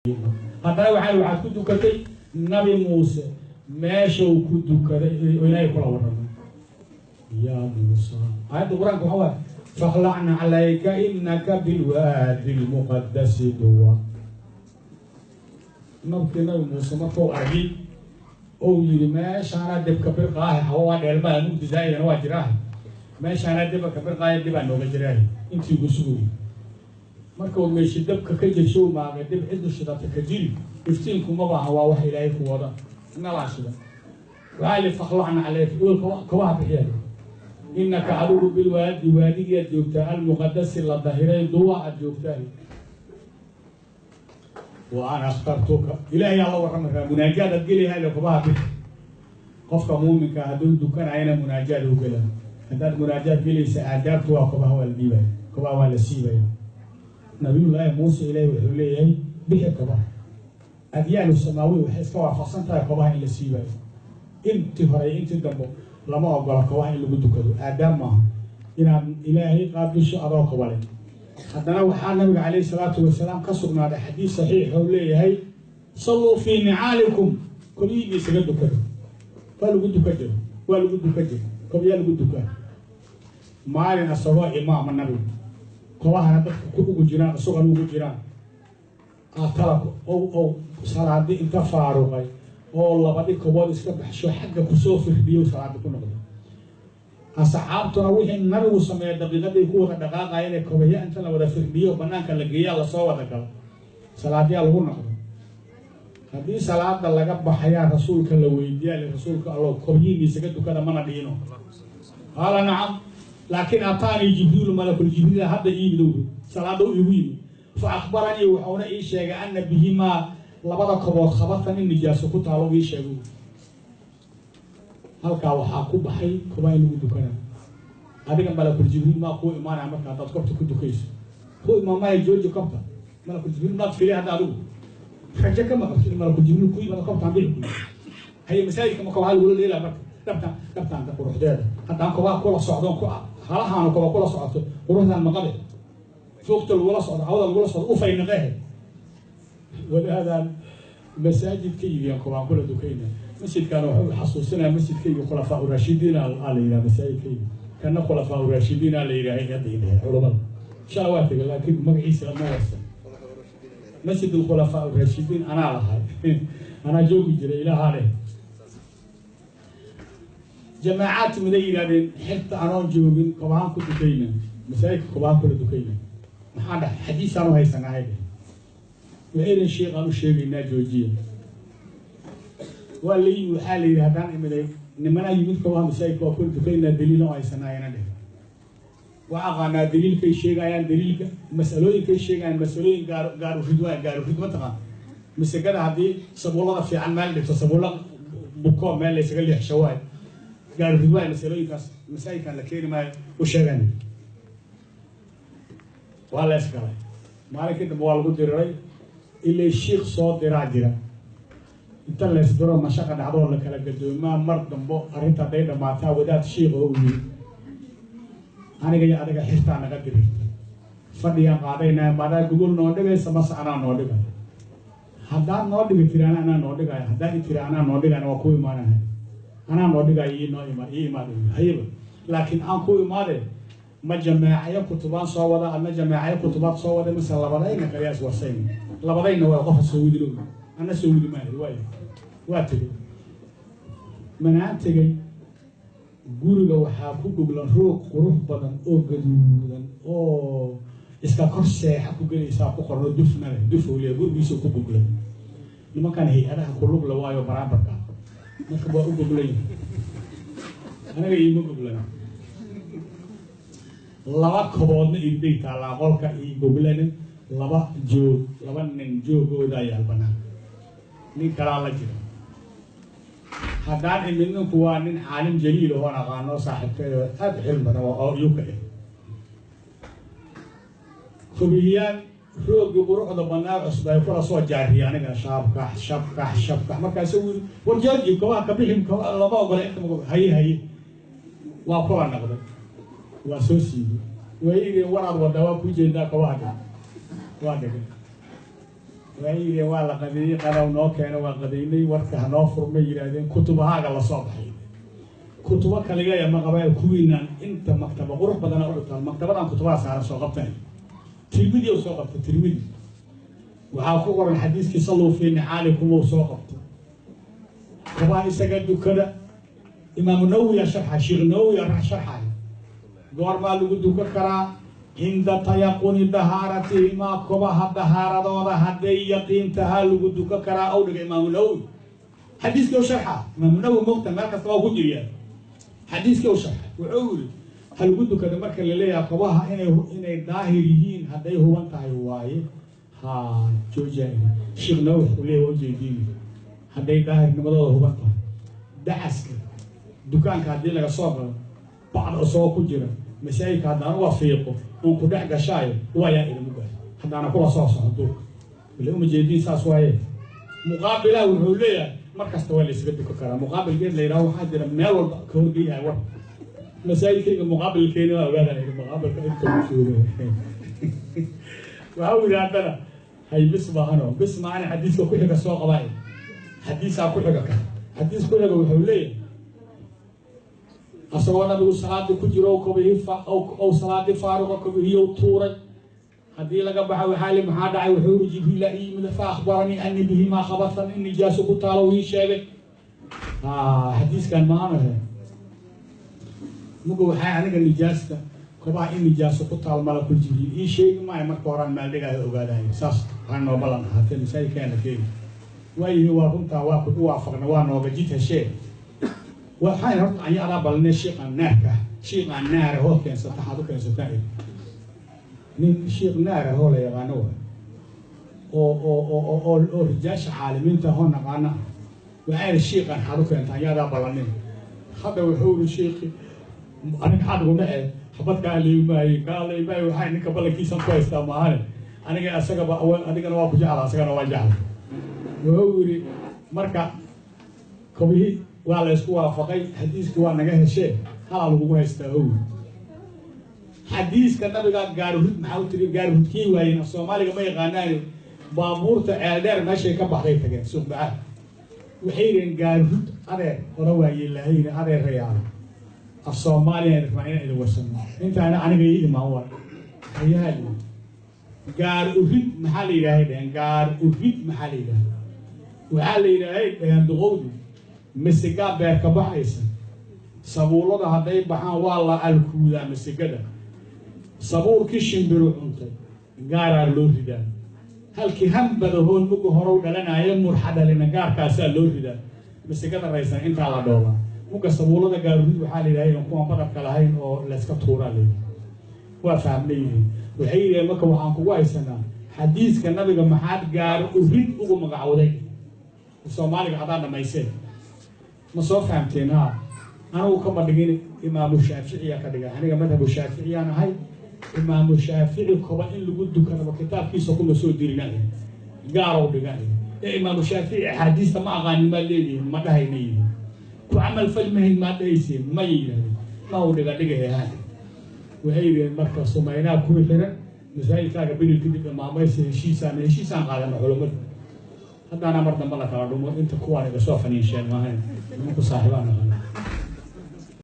Haddana waxaad ku dukatay Nabi Muuse meeshuu ku dukaday oo Ilaahay kula warramay. Yaa Muusa, aayadda Qur-aanka waxaa waaye: "Fakhlacna calayka inaka bilwaadi lmuqadasi duwa." Nabkii Nabi Muuse markuu argay ou yidhi: "Meeshaanaa debka birqaahe, hawa waa dheelmaya, mugdi zaa'idana waa jiraahe, meeshaanaa debka birqaahe, dibaa nooga jiraahe." Intii ugu sugayay markuu meeshi dabka ka jirshow maagay, dib ciddu shidata ka jiri, iftiinku ma baaha, waa wax Ilaahay ku wada nalaa shida. Waxaa li: "Fakhlacna calayka," kabaha bixiya, "innaka adigu bilwaadi," waadigiaad joogtaa, "almuqadasi," la dahiray, "duwa" aad joogtaa. "Wa ana akhtartuka." Ilaahay aa la warrami raa, munaajaad aad gelayahay. Kabaha bixi. Qofka muuminka hadduu dukanayana munaajaad u gela. Haddaad munaajaad gelaysa, aadaabtu waa kabaha waa la dhiibaya, kabaha waa la siibaya. Nabiyullaahi Muuse Ilaahay wuxuu leeyahay: "Bixi kabaha." Adyaanu samaawi waxay iska waafaqsan tahay kabaha in la siibayo. Intii hore, intii dambe lama ogola kabaha in lagu dukado. Aadaab maaha inaad Ilaahay qaabisho adoo kabale. Haddana waxaa Nabiga calayhi salaatu wasalaam ka sugnaaday xadiis saxiix oo leeyahay: "Salluu fii nicaalikum," kobiyiina isaga dukado. Waa lagu duka jiro, waa lagu duka jiro, kobyaa lagu dukaa. Maalin asagoo imaama Nabigu, kobahana dadka ku ugu jiraan, isagona ugu jiraan, aatala ow salaadi inta faaruqay oo labadhi kobood iska baxsho, xagga kusoo firdhiyo, salaadi ku noqday. Asxaabtuna wixii Nabigu sameeya daqiiqaday ku wada dhaqaaqaya inay kobahya inta la wada firdhiyo, banaanka la geeyaa, lasoo wada galo, salaadiyaa lagu noqdo. Haddii salaada laga baxayaa Rasuulka la weydiiyaa: "Rasuulka Allow, kobyihiina isaga dukada mana dhiino?" "Qaala nacam, laakiin ataanii Jibriilu," malakul Jibriil hadda iimidow salaada u igu yimid, "fa akhbaranii," wuxuuna ii sheegay, "anna bihimaa," labada kobood, "khabatan," in nijaaso ku taalo ii sheegay. Halkaa waxaa ku baxay koba in lagu dukanayo. Adiga malakul Jibriil maa kuu imaanaya marka haddaad kobta ku dukayso? Ku imaamaya. Jooji kobta. Malakul Jibriil maad fili hadda? Adigu rajo kama qabto in malakul Jibriil ku yimaado kobtaan bixi ku haye. Masaajidka marka waxaa lagula leelaa marka dhabtaan dhabtaanta quruxdeeda. Haddaan kobaha kula socdoon ku halahaanu koba kula socoto, quruxdaan maqabe, foogta lagula socdo, hawada lagula socdo, ufaynaqehe. Wadaadaan masaajidka iibiyaan kobaan kula dukayna. Masjidkaan wuxuu xasuusinaya masjidkayga Khulafaa Urashidiin aa la yidhaha. Masaajidkayga kana Khulafaa Urashidiin aa la yidhaha. Hadda idhahe culamada shala waa tegay, laakiin magaciisa lama warsan. Masjid alkhulafaa Urashidiin anaa lahay, anaa joogi jiray, ilaahaa leh. Jamaacaad timiday yidhahdeen: "Xirta anoon joogin kobahaan ku dukayna masaajidka, kobahaan kula dukayna." Maxaa dhahay? "Xadiisaan u haysanahay." Dheh waxay idhin: "Sheekhaan u sheegaynaa, joojiya." Waa la yimi. Waxaa la yidhi: "Haddaan imiday nimanaa yimid, kobaha masaajidka waa kula dukaynaa, daliila u haysanaayana." Dheh: "Waa aqaanaa daliilkay sheegayaan, daliilka mas'alooyinkay sheegayaan, masalooyin gaar gaarurid waa gaarurid. Ma taqaan masagada haddii sabuullada fiican meel dhigto, sabuulla bukoo meel laysaga leexsho waayo, gaarurid waayo. Masalooyinkaas masaajidkan la keeni maayo." U sheegan waa la isgalay. Maalinkii dambe waa lagu diriray ilay shiikh soo diraa jira. Inta laysdiro, mashaqa dhacdoo la kala gadoomaa. Mar dambo arrinta hadday dhammaataa, wadaad shiikh oo u yiri: "Aniga iyo adiga xirtaa naga dirirta, fadhiyaan qaadaynaa, madaa gogol noo dhigaysa mase anaa noo dhigay? Haddaad noo dhigi tiri anaa noo dhigaya, haddaad i tiri anaa noo dhigayna waa ku imaanahay. Anaa noo dhigaya, ii noo ima, ii imaad." Hayaba, laakiin aan ku imaade, ma jameecayo kutubaan soo wada, adna jameecayo kutubaad soo wada, mise labadayna kaliyaas warsayna? Labadayna waa qofa soo widino, ana soo widi maayo." Waayo, waa tegey. Manaan tegey, guriga waxaa ku goglan roog qurux badan oo gaduudan oo iska kor seexa ku gelaysaa ku qorno, dufna leh, dufow leh. Gurigiisa ku goglan. Nimankan hay-adaha ku lugla waayo baraambarka marka waa u goglan yahay, aniga iima goglan. Laba koboodna irday taallaa qolka ii goglane, laba joog, laba nin joogoodaa yaal banaanka, nin kalaa la jira. Haddaan imid, ninku waa nin caalim jaliil oon aqaano, saaxiibkeeyo aada u xilmi badan oo yuka ah. Hubiyaan roogii quruxda badnaa cusub ay kula soo jaariya aniga, shaabkax shabkax shabkax. Markaas uu yiri: "War jooji, kobaha ka bixi, lama ogola inta haye haye." Waa kula naqday, waa soo siibay. Way yidhi: "Waraad wadaa, waa kuu jeedaa, kobaha dhig." Waa dhigay. Waxay yidheen waa la qadeeyey, qadaw noo keena, waa qadeynay, warka ha noo furmay yidhaahdeen. Kutubahaaga la soo baxay, kutubo kaligaya ma qabaa, kuwiinaan inta maktaba qurux badana ugu taal, maktabadaan kutubaha saaran soo qabtay. Tirmidi u soo qabtay, Tirmidi waxaa ku qoran xadiiskii "salluu fii nicaalikum" uu soo qabtay, kabaha isaga dukada. Imaamu Nawowiya sharxa, Sheekh Nawowiya sharxaya. Goormaa lagu dukan karaa? Cinda tayaquni dahaaratihimaa, kobaha dahaaradooda hadday yaqiin tahaa lagu dukan karaa, ow dhiga Imaamu Nawowi. Xadiiskii u sharxa Imaamu Nawowi, mogta meel kasta waa ku jiriyaa. Xadiiskii u sharxa, wuxuu yidhi ha lagu dukado marka la leeyahay kobaha inay daahir yihiin hadday huban tahay waaye. Ha jooja, Sheekh Nawowi wuxuu leeyahay waa ujeediini hadday daahirnimadooda huban tahay. Dacaska dukaanka haddii laga soo galo, bacda soo ku jira masaajidka, haddaan uga fiiqo oon ku dhex gashaayo, waayaa idinmu gaar haddaana kula soo soco duurka ila uma jeediin, saas waaye. Muqaabilaha wuxuu leeyahay mar kasta waa la isaga dukan karaa. Muqaabil geed la yidhaho waxaa jira meel walba ka horgeeyahay war masaajidkayga muqaabilkeeni waa ogaanaya muqaabilka inta ku joogo. Waxa uu yidhi haddana hay bis maahano, bis maahane, xadiiska ku xiga soo qabaay, xadiisaa ku xiga ka xadiis ku xiga. Wuxuu leeyahay asagoo nabigu salaadii ku jiro kobihii ow salaadii faaruqa, kobihiyow tuuray. Haddii laga baxa waxaa li maxaa dhacay? Wuxuu yiri Jibriila ii yimid, fa akhbaranii ani bihimaa khabasan, in nijaaso ku taalo ii sheegay. Xadiiskan maanahe muga waxaa aniga nijaasta kobaha in nijaaso ku taal malakul Jibriil ii sheegi maayo, marka horaan maaldhigaayo ogaadayo. Saas waxaa noo ballan ahaatee masaajidkaana keeni waayihi. Waa runtaa, waa ku waafaqna, waa nooga jid heshee. Waxaan horta anya adaa balne shiiqan naarka, shiiqan naara hoo keensata, waxaad u keensataa nin shiiq naara hoo la yaqaano waay, oo rijaasha caalimiinta hoo naqaana. Waxaa yidhi shiiqan xaad u keentaa, anya adaa ballanin. Hadda wuxuu yidhi shiiqi aniga xaad ugu dhace xabad kaa leemaaye, kaa leemaaye. Waxaa ninka ballankiisan ku haystaa maahane, aniga asagaba adigana waa ku jecla, asagana waa jecla. Wuxuu yidhi marka kobihii waa la isku waafaqay, xadiiskii waa naga heshee, halaa lagugu haystaa. Ow xadiiska nabiga gaaruhud maxaa u tiri? Gaaruhudkii waayeen, af Soomaaliga ma yaqaanaani. Baabuurta Ceeldheer meeshay ka baxday tageen, suuq bacaad. Waxay yidheen gaaruhud adeer hore waayey lahayn, adeerayaala, af Soomaaliya rabaa inaan idin warsano, intaana aniga ii imaan waa hayaha yidhi gaar urid maxaa la yidhaahay dheheen? Gaar urid maxaa la yidhahay? Waxaa la yidhaahay dheheen duqowdi, misigaa beer ka baxaysa, sabuullada hadday baxaan waa la alkuudaa misigada, sabuulkii shimbiru cuntay gaaraa loo ridaa, halkii hambadahoon muga horow dhalanaayo murxa dhalina gaarkaasaa loo ridaa, misigada raysan intaa la dhoobaa. Muga sabuullada gaarurid waxaa la yidhahay kuwaan badabka lahayn oo layska tuuraa la yidhaha. Waa fahmna yihiin. Waxay yidhaheen marka waxaan kugu haysanaa xadiiska nabiga maxaad gaar urid ugu magacowday? Soomaaliga haddaa dhamayseen ma soo fahamteen? Ha, anigu kama dhigin, Imaamu Shaaficiyaa ka dhigay. Aniga madhabu Shaaficiyaan ahay. Imaamu Shaafici koba in lagu dukanaba kitaabkiisa kuma soo dirinay, gaarow dhigay ee Imaamu Shaafici axaadiista ma aqaanin maad leedihin, ma dhahayna yihin ku camal fali mahayn maad dhahayseen, may yidhahdeen ma uu dhiga dhigay. Waxay yidhaheen marka sumaynaa kuwi xiran masaajidkaaga bedel kadib imaamaysa, heshiisaan heshiisaan qaadana culammadu haddaana mar dambe la kala dhumo inta kuwaan iga soo faniinsheen maahayn, nimanku saaxiibaan naqana.